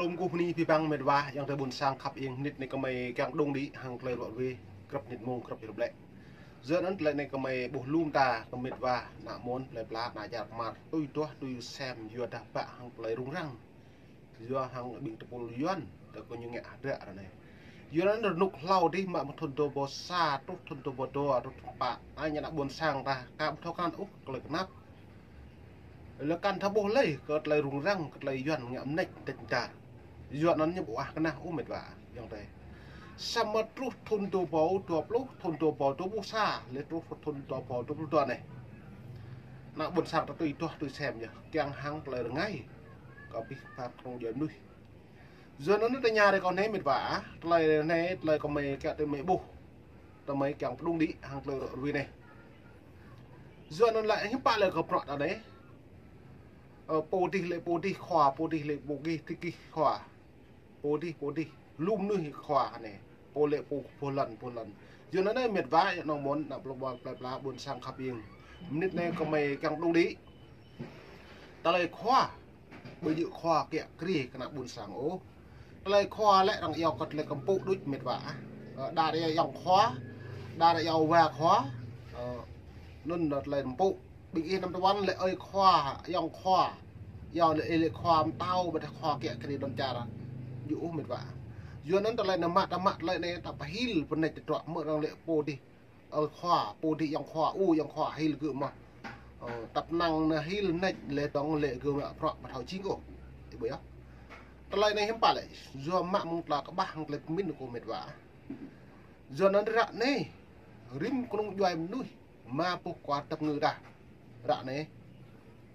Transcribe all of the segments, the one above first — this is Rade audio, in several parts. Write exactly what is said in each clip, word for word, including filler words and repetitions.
Lŏ kkuh mni bi băng mĭt wa, ayŏng adei ƀuôn sang khăp ing, mnĭt anei kơ mei kiăng đung đĭ hăng klei ruă ruê, grăp mnĭt mông, grăp hlăp lĕ. Yua anăn klei anei kơ mei ƀuh lum ta kơ mĭt wa, ană môn, plei pla, ană čar kmar, tui duah, tui sem, yua dah ƀă hăng klei rŭng răng. Yua hăng ƀing tơpul Yuăn, ta kơ ñu ngă hdră ară anei. Yua anăn rơnŭk hlâo dih mă mơ̆ng thŭn dua êbâo sa, truh thŭn dua êbâo dua, truh thŭn pă. Ai ñu ană ƀuôn sang ta, ka ƀu thâo kăn ôh klei knap. Leh kăn thâo ƀuh lei, kơ klei rŭng răng, kơ klei Yuăn ngă mnêč, mnêč mdar. Yua anăn ñu ƀu ah knah ôh mĭt wa, ayŏng adei. Samơ̆ truh thŭn dua êbâo dua pluh, thŭn dua êbâo dua pluh sa, leh truh thŭn dua êbâo dua pluh dua anei. Ană ƀuôn sang ta tui duah, tui sem yơh, kiăng hăng klei rngai. Kơ bi pap knŏng djuê mnuih. Yua anăn tơña rei kâo anei mĭt wa, ah, klei anei, klei kơ mei kiă tui mei ƀuh. Tơ mei kiăng pơdŭng đĭ hăng klei ruă ruê anei. Yua anăn lĕ hiư̆m pă lĕ kơ bruă ta anei. Ơ, pô dih lĕ pô dih khua, pô dih lĕ pô gih ti gih khua. Pô dih, pô dih. Lu mnuih khua anei. Pô lĕ pô pô lăn, pô lăn. Yua anăn anei mĭt wa, ayŏng môn, ană plei pla, plei pla, ƀuôn sang khăp ing. Mnĭt anei kơ mei kiăng pơdŭng đĭ. Klei khua. Ƀu djŏ khua kiă kriê kơ ană ƀuôn sang ôh. Klei khua lĕ arăng iêu kơ klei kmpŭ đuč mĭt wa. Ơ, đa arăng iêu ayŏng khua, đa arăng iêu wa khua. Ơ, anăn lĕ klei kmpŭ. Ƀing ih năm tơwan lĕ ơi khua, ayŏng khua. Iêu lĕ ih lĕ khua mtao, ƀiădah khua kiă kriê lăn čar. Djŏ ôh mĭt wa. Yua anăn klei anei mă, ta mă klei anei ta pơhil pơnêč tơdruă mơ̆ng arăng lĕ pô dih. Ơ khua, pô dih ayŏng khua, u ayŏng khua hil gơ̆ mơh. Ơ, tăp năng nao hil nêč leh dŏng lĕ gơ̆ mă bruă ƀu thâo jing ôh. Ih ƀuh yơh. Klei anei hiư̆m pă lĕ, yua mă mơ̆ng tla kƀah hăng klei pơmĭn kơ mĭt wa. Yua anăn ară anei, rĭm knŏng djuê mnuih, mă boh khua tăp ngư dah. Ară anei,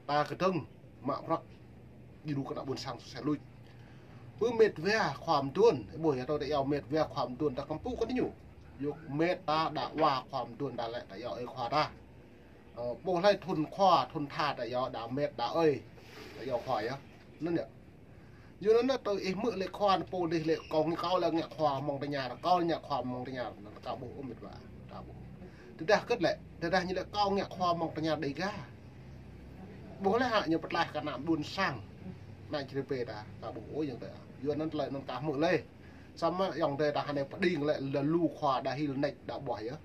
ta kdơ̆ng, mă bruă, djru kơ ană ƀuôn sang sui luč. Pơ mĭt wa khua mduôn, ih ƀuh yơh ta iêu mĭt wa khua mduôn ta kmpŭ kơ ñu. Yua mĭt ta đa wa khua mduôn đa lĕ ta iêu ơi khua ta. Ơ, ƀuh hlei thŭn khua, thŭn tha ta iêu đa mĭt đa ơi. Ta iêu khua yơh. Anăn yơh. Yua anăn tơ ih hmư̆ lĕ khua pô dih lĕ kâo ngă kâo lĕ ngă khua mơ̆ng tơña, kâo ngă khua mơ̆ng tơña, anăn ka ƀuh ôh mĭt wa, ka ƀuh. Tơdah kơ̆t lĕ, tơdah ñu lĕ kâo ngă khua mơ̆ng tơña Đêga. Ƀuh leh hă ñu pơtlaih kơ ană ƀuôn sang. Ană čri pê ta, ka ƀuh ôh ayŏng adei. Yua anăn klei anăn ka hmư̆ leh. Samơ̆ ayŏng adei ta hơnei pơđing lĕ lu khua đa hil nêč đa ƀuah yơh.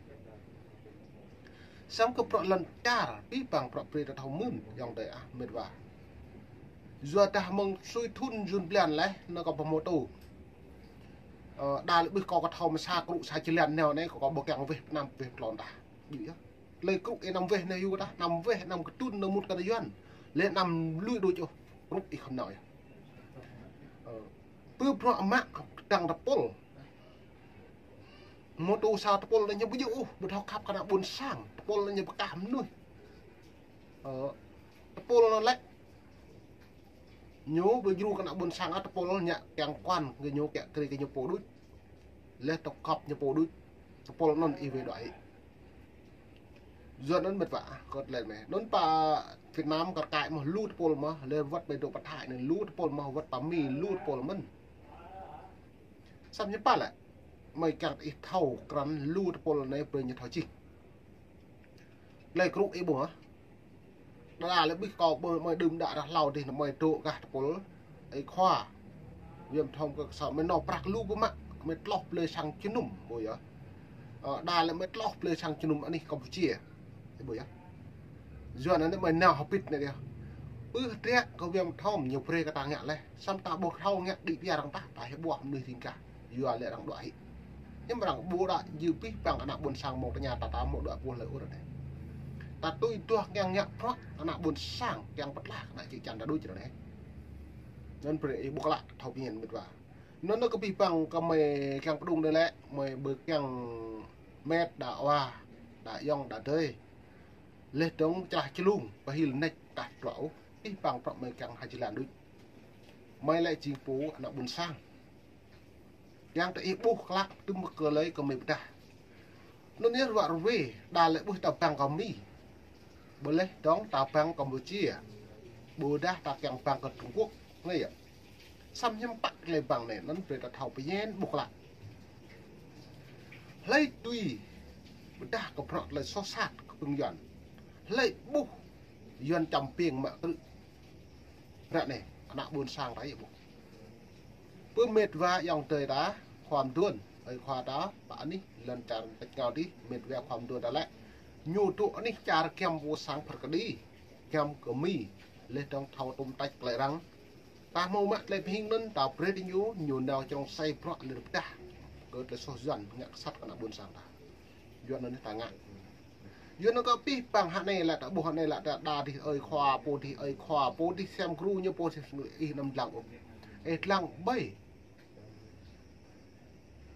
Samơ̆ kơ bruă lăn čar, bi băng bruă brei ta thâo mưn, ayŏng adei ah, mĭt wa. Yua dah mơ̆ng sui thŭn jŭn blan leh, nao kơ pơmôtô. Ơ, đa lĕ ƀuh kâo kơ thâo mă sa krŭ sa jlan nao anei, kâo kơ ƀu kiăng weh pơnăm weh tlôn dah. Djŏ yơh. Klei krŭ ih năm weh anei yua dah, năm weh, năm kdŭn, năm mŭt kơ Yuăn. Leh năm lui đuč ôh, krŭ ih khăm nao yơh. Ơ, pơ bruă mă kdăng tơpul. Mơtô sa tơpul anei ñu ƀu djŏ ôh, ƀu thâo khăp kơ ană ƀuôn sang, tơpul anei ñu bi kah mnuih. Ơ, tơpul anăn lĕ. Ñu ƀu djru kơ ană ƀuôn sang, ơ, tơpul ngă kiăng kuan kơ ñu kiă kriê kơ ñu pô đuč. Leh tŏ khăp ñu pô đuč. Tơpul anăn ih weh đuĕ. Yua anăn mĭt wa, kơ klei anei. Anăn pă Việt Nam kơ kai mơh lu tơpul mơh, leh wăt ƀai dôk pơthai anei lu tơpul mơh, wăt pă Mi lu tơpul mơh. Samơ̆ ñu pă lĕ, mei kiăng ih thâo krăn lu tơpul anei brei ñu thâo čih. Klei krŭ ih ƀuh ah. Đa lĕ ƀuh kâo ƀuh mei đưm đă ară hlâo dih nao mei dôk gah tơpul. Ơi khua. Wiem thom kơ sa mei nao prăk lu ƀu mă, mei tloh blei sang jơnum, ƀuh yơh. Ơ, đa lĕ mei tloh blei sang jơnum anih Campuchia. Ih ƀuh yơh. Yua anăn mei nao hbĭt anei dih. Pơ hdră kơ wiem thom ñu brei kơ ta ngă leh. Samơ̆ ta ƀuh thâo ngă đĭ pia arăng tah, ta hĕ ƀuah mnuih ring kah. Yua lĕ arăng đuĕ hĕ. Hiư̆m arăng ƀu đa jư pih păng ană ƀuôn sang mơ̆ng tơña ta ta mơ̆ng đuĕ ƀuh lĕ ur anei. Ta tui duah kiăng ngă bruă ană ƀuôn sang kiăng pơtlaih ană čư̆ čan ta đuč anei. Anăn brei ih ƀuh klă thâo pơñen mĭt wa. Anăn kơ pih păng kơ mei kiăng pơdŭng anei lĕ, mei ƀu kiăng mĕt đa wa, đa ayŏng đa adei. Leh dŏng črah člung, pơhil nêč kah tluă ôh, pih păng prăp mei kiăng ha jlan đuč. Mei lĕ jing pô ană ƀuôn sang. Yang ta ih ƀuh klă tŭm kơ lei kơ mei pơdah. Anăn yơh ruă ruê, đa lĕ ƀuh ta băng kơ Mi. Ƀuh leh dŏng ta băng Campuchia. Ƀudah ta kiăng băng kơ Trung Quốc. Anei yơh. Samơ̆ hiư̆m pă klei băng anei, anăn brei ta thâo pơñen ƀuh klă. Hlei tui, pơdah kơ bruă klei soh sat kơ phung Yuăn. Hlei ƀuh, Yuăn čăm piêng mă krư̆. Bruă anei, ană ƀuôn sang ta ih ƀuh. Pơ mĭt wa ayŏng adei ta, khua mduôn, ơi khua ta, pă anih, lăn čar têč ngao dih, mĭt wa khua mduôn ta lĕ. Ñu tŭ anih čar giăm ƀuôn sang Phat Kđi, giăm kơ Mi, leh dơ̆ng thâo tŭm tač klei arăng. Ta mâo mă klei bi hing anăn, ta brei ñu, ñu nao črông asei bruă leh pdah. Kơ klei soh Yuăn, ngă ksat kơ ană ƀuôn sang ta. Yuăn anăn ta ngă. Yuăn anăn kơ pih păng hă anei lĕ ta ƀuh hă anei lĕ ta đa dih ơi khua, pô dih ơi khua, pô dih sem gru ñu pô dih ih năm dlăng ôh. Ih dlăng ƀai.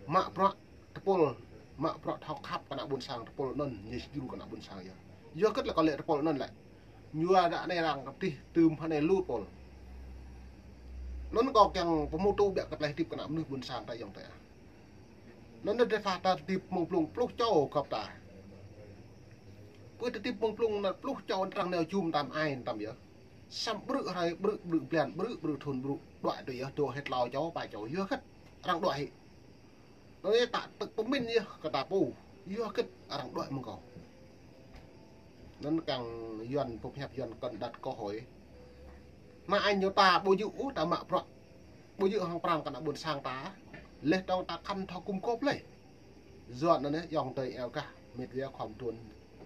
Mă bruă tơpul, mă bruă thâo khăp kơ ană ƀuôn sang tơpul anăn, ñu si gru kơ ană ƀuôn sang yơh. Yua kơ lĕ kơ lĕ tơpul anăn lĕ. Ñu đa anei arăng dih tŭm hă anei lu tơpul. Anăn kâo kiăng pơmŭt tŭ biă kơ klei hdĭp kơ ană mnuih ƀuôn sang ta ayŏng adei. Anăn drei pha ta hdĭp mơ̆ng blŭng pluh čô găp ta. Pơ ta hdĭp mơ̆ng blŭng anăn pluh čô arăng nao jum tam ai tam yơh. Săm ƀrư̆ hruê ƀrư̆, ƀrư̆ blan ƀrư̆, ƀrư̆ thŭn ƀrư̆. Đuĕ tui yơh, dua hĕ tlâo čô, pă čô, yua kơ arăng đuĕ hĕ. Anăn ta tơ̆k pơmĭn yơh kơ ta pô, yua kơ arăng đuĕ mơ̆ng kâo. Anăn kiăng Yuăn pơhiăp Yuăn kăn đăt kơ hơi. Mă añ ñu ta ƀu djŏ ôh ta mă bruă. Ƀu djŏ hŏng prăng kơ ană ƀuôn sang ta. Leh dơ̆ng ta khăn thâo gum gôp leh. Yuăn anăn ayŏng adei eo kah, mĭt wa khua mduôn,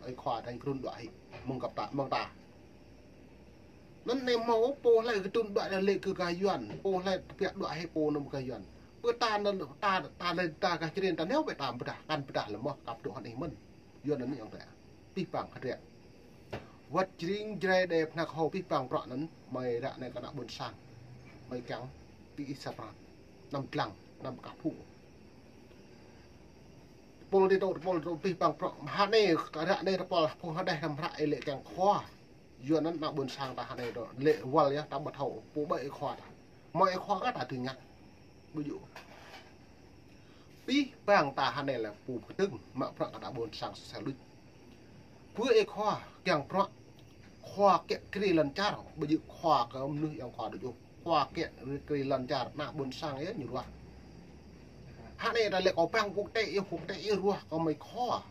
ơi khua ta krŭn đuĕ hĕ, mơ̆ng găp ta, mơ̆ng ta. Anăn anei mâo pô hlei kdŭn đuĕ leh lĕ kơ gah Yuăn, pô hlei tơbiă đuĕ hĕ pô anăn gah Yuăn. Pơ ta anăn, ta, ta leh ta gah čriên ta nao ƀĕ ta pơdah, kăn pơdah leh mơh kăp dôk hăn ih mơ̆n. Yuăn anăn ayŏng adei. Pih păng hơdră. Wăt jring jrai đe pnăk hô pih păng bruă anăn, mơi ră anei kơ ană ƀuôn sang. Mơi kiăng ti ih sa pran. Năm dlăng, năm kah phung. Tơpul ti tŭ, tơpul tŭ pih păng bruă. Hă anei, ră anei tơpul phung hđeh năm ră ih lĕ kiăng khua. Yuăn anăn ană ƀuôn sang ta hă anei dôk lĕ wăl yơh, ta ƀu thâo, pô ƀai ih khua ta. Mâo ih khua kơ ta dưi ngă. Ƀu djŏ. Pih păng ta hă anei lĕ pô pơdơ̆ng, mă bruă kơ ană ƀuôn sang sel luč. Pơ ih khua, kiăng bruă, khua kiă kriê lăn čar, ƀu djŏ khua kơ mnuih ayŏng khua đuč ôh. Khua kiă kriê lăn čar, ană ƀuôn sang yơh ñu ruah. Hă anei ta lĕ kâo păng quốc tế yơh, quốc tế yơh ruah kơ mơi khua.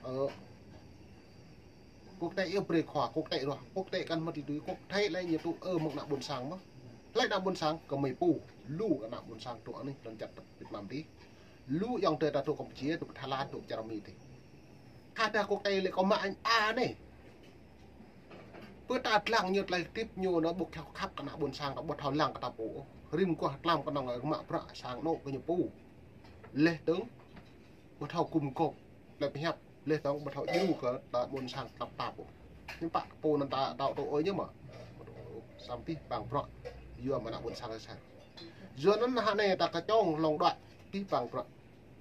Ơ, quốc tế yơh brei khua, quốc tế ruah, quốc tế kăn mâo tui, quốc tế lĕ ñu tŭ ơ mơ̆ng ană ƀuôn sang mơh. Lĕ ană ƀuôn sang kơ mơi pô, lu ană ƀuôn sang tŭ anih lăn čar Việt Nam dih. Lu ayŏng adei ta tŭ Campuchia, tŭ Thái Lan, tŭ čar Mi dih. Khă dah quốc tế lĕ kâo mă añ a anei. Pơ ta dlăng ñu klei hdĭp ñu anăn ƀu thâo khăp kơ ană ƀuôn sang, ƀu thâo lăng kơ ta pô. Rĭm guah tlam knŏng mă bruă sang anôk kơ ñu pô. Leh dơ̆ng ƀu thâo gum gôp klei pơhiăp, leh dơ̆ng ƀu thâo djru kơ ta ƀuôn sang tăp tap ôh. Ñu pă pô anăn ta đăo tŭ ơi ñu mơh. Săm pih păng bruă. Yua mă ană ƀuôn sang sa. Yua anăn hă anei ta kčŏng hlŏng đuĕ pih păng bruă.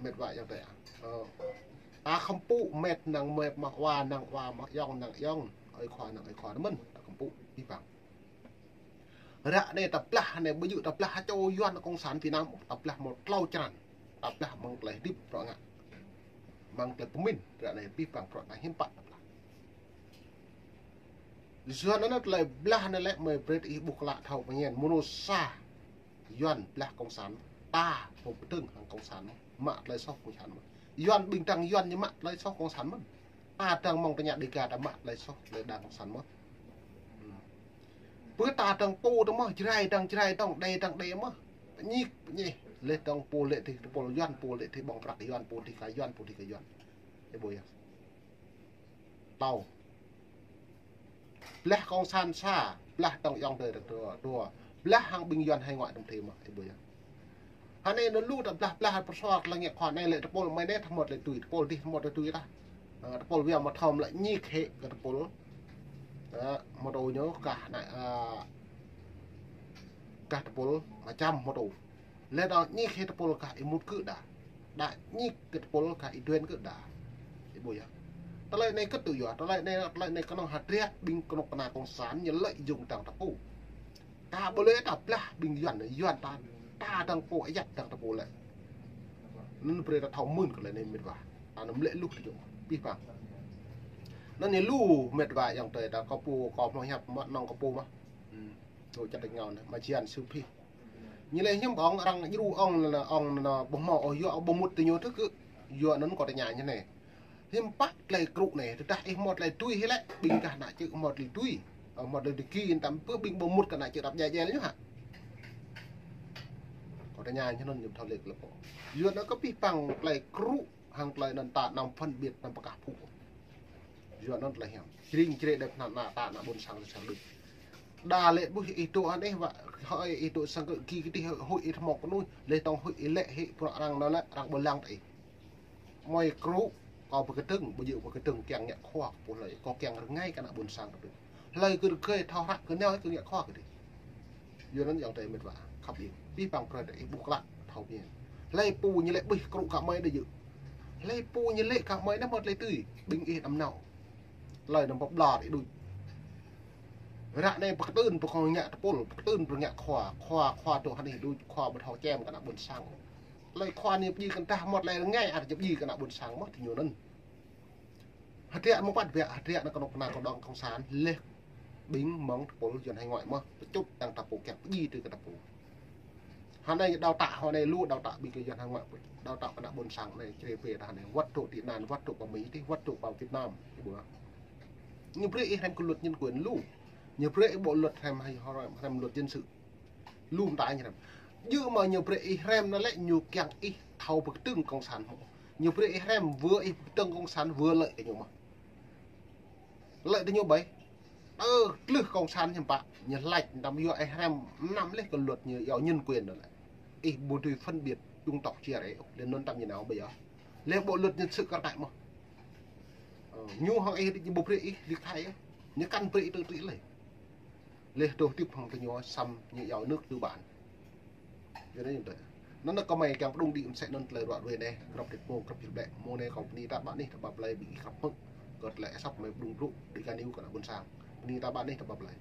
Mĭt wa ayŏng adei. Ơ. Ta khăm pŭ mĭt năng mĭt mơh wa năng wa mơh ayŏng năng ayŏng. Ơi khua năng ơi khua mơ̆n. Ta khăm pŭ pih păng. Ră anei ta blah anei ƀu djŏ ta blah čô Yuăn cộng sản Việt Nam, ta blah mâo tlâo črăn. Ta blah mơ̆ng klei hdĭp bruă ngă. Mơ̆ng klei pơmĭn, ră anei pih păng bruă ta hiam pă ta blah. Yuăn anăn klei blah anei lĕ mơi brei ih ƀuh klă thâo pơñen mrô sa. Yuăn blah cộng sản, ta pô pơdơ̆ng hŏng cộng sản, mă klei soh cộng sản mơh. Yuăn ƀing dăng Yuăn ñu mă klei soh cộng sản mơh. Ta dăng mơ̆ng tơña Đêga ta mă klei soh klei đảng cộng sản mơh. Pơ ta dăng pô ta mơh, jrai dăng jrai dŏng, đe dăng đe mơh. Pơñik, pơñih, leh dơ̆ng pô lĕ dih tơpul Yuăn, pô lĕ dih ƀơ̆ng prăk Yuăn, pô dih kơ Yuăn, pô dih kơ Yuăn. Ih ƀuh yơh. Tâo. Blah cộng sản sa, blah dơ̆ng ayŏng adei dua, dua. Blah hŏng ƀing Yuăn hải ngoại dơ̆ng thê mơh, ih ƀuh yơh. Hă anei anăn lu ta blah, blah pơsua kơ lăng ngă khua anei lĕ tơpul mơi anei thâo mâo klei tui, tơpul dih thâo mâo klei tui ta. Ơ, tơpul wiă mâo thâo lĕ ñik hĕ kơ tơpul. Ơ, mâo tui ñu kah anei, ơ, kah tơpul mă čăm mâo tui. Leh dơ̆ng ñik hĕ tơpul kah ih mŭt kơ đa. Đa ñik kơ tơpul kah ih duen kơ đa. Ih ƀuh yơh. Tơlơi anei kơt tui yơh, tơlơi anei, tơlơi anei knŏng hơdră ƀing knŏng kơ ană cộng sản ñu lợi dụng dăng ta pô. Ta ƀu lĕ ta blah ƀing Yuăn, Yuăn ta, ta dăng pô ayăt dăng ta pô lĕ. Anăn brei ta thâo mưn kơ lĕ anei mĭt wa. Ta anăn lĕ luh ti jŏ, pih păng. Anăn ñu lu mĭt wa ayŏng adei ta kơ pô, kơ mâo hiăp mă năng kơ pô mơh. Hmm. Tơ čăt ngao anei, mă jian sư pih. Ñu lĕ hiam ƀơ̆ng arăng djru ŏng anăn, ŏng anăn ƀu mâo ôh yua ƀu mŭt ti ñu tơ kơ. Yua anăn kâo tơña ñu anei. Hiam pă klei krŭ anei, tơdah ih mâo klei tui hĕ lĕ, ƀing gah ană čư̆ mâo klei tui. Ơ, mâo klei tui ki, tam pơ ƀing ƀu mŭt kơ ană čư̆ răp jai jel ñu hă. Ơ, tơña ñu anăn ñu thâo lĕ klei pô. Yua anăn kơ pih păng klei krŭ hăng klei anăn ta năm phân biệt năm pơkah phŭ. Yua anăn klei hiam. Jring jrê đep anăn ta ană ƀuôn sang sar đuč. Đa lĕ ƀuh ih tŭ anei wă, hơi ih tŭ sang kơ ki kơ ti hơi ih thmok knuih, leh tŏng hơi ih lĕ hĕ bruă arăng anăn lĕ arăng ƀu lăng ih. Mơi krŭ, kâo bi kdơ̆ng, ƀu djŏ bi kdơ̆ng kiăng ngă khua kơ pô hlei, kâo kiăng rơngai kơ ană ƀuôn sang kơ pô. Hlei kơ rơgơi thâo hră kơ nao kơ ngă khua kơ dih. Yua anăn ayŏng adei mĭt wa, khăp ih. Pih păng brei ih ƀuh klă, thâo bi. Hlei pô ñu lĕ ƀuh krŭ kơ mơi đa djŏ. Hlei pô ñu lĕ kơ mơi đa mâo klei tui, ƀing ih đăm nao. Hlei năm pap blar ih đuč. Ră anei bi ktưn bi kơ ngă tơpul, bi ktưn bi ngă khua, khua, khua tŭ hăn ih đuč, khua bi thâo čem kơ ană ƀuôn sang. Hlei khua ñu bi kơ dah mâo klei rơngai, arăng bi kơ ană ƀuôn sang mơh ti ñu anăn. Hdră mơ̆ng păt biă, hdră anăn knŏng kna kơ đảng cộng sản, leh ƀing mơ̆ng tơpul Yuăn hải ngoại mơh, pơčŭt tăng ta pô kiăng pơjing tui kơ ta pô. Hơnai đào tạo, hơnai lu đào tạo ƀing kơ Yuăn hải ngoại, đào tạo kơ ană ƀuôn sang anei, črê pê ta hơnai, wăt tŭ tị nạn, wăt tŭ pơ Mi tih, wăt tŭ pơ Việt Nam, ih ƀuh. Ñu brei ih hrăm kơ luật nhân quyền lu. Ñu brei ih bộ luật hrăm hay hrăm luật dân sự. Lu mta ñu hrăm. Djŏ mơ̆ ñu brei ih hrăm anăn lĕ ñu kiăng ih thâo bi kdơ̆ng cộng sản mơh. Ñu brei ih hrăm, wơ ih bi kdơ̆ng cộng sản wơ lợi kơ ñu mơh. Lợi kơ ñu ƀai. Ơ, tlưh cộng sản hiam pă, ñu lač đăm yua ih hrăm năm leh kơ luật ñu yua nhân quyền anăn lĕ. Ih ƀu dưi phân biệt chủng tộc chia rẽ, leh anăn tăm ñu nao ƀai yơh. Leh bộ luật nhân sự kar kaĭ mơh. Ơ, ñu hŏng ih đĭ ƀu brei ih, đĭ khai ih. Ñu kăn brei ih tơ trĭ leh. Leh tơ tip hŏng tơ ñu săm ñu yua nước tư bản. Yua anăn tơ. Anăn kơ mơi kiăng pơdŭng đĭ msĕ anăn klei ruă ruê anei, grăp đĭ mông, grăp jil ƀlĕ. Mông anei kâo bơni ta ƀă anih, ta ƀă blei ƀing ih grăp hmư̆. Kơ klei asăp mơi pơdŭng blŭ, đĭ kơ anei kơ ană ƀuôn sang. Bơni ta ƀă anih, ta ƀă blei.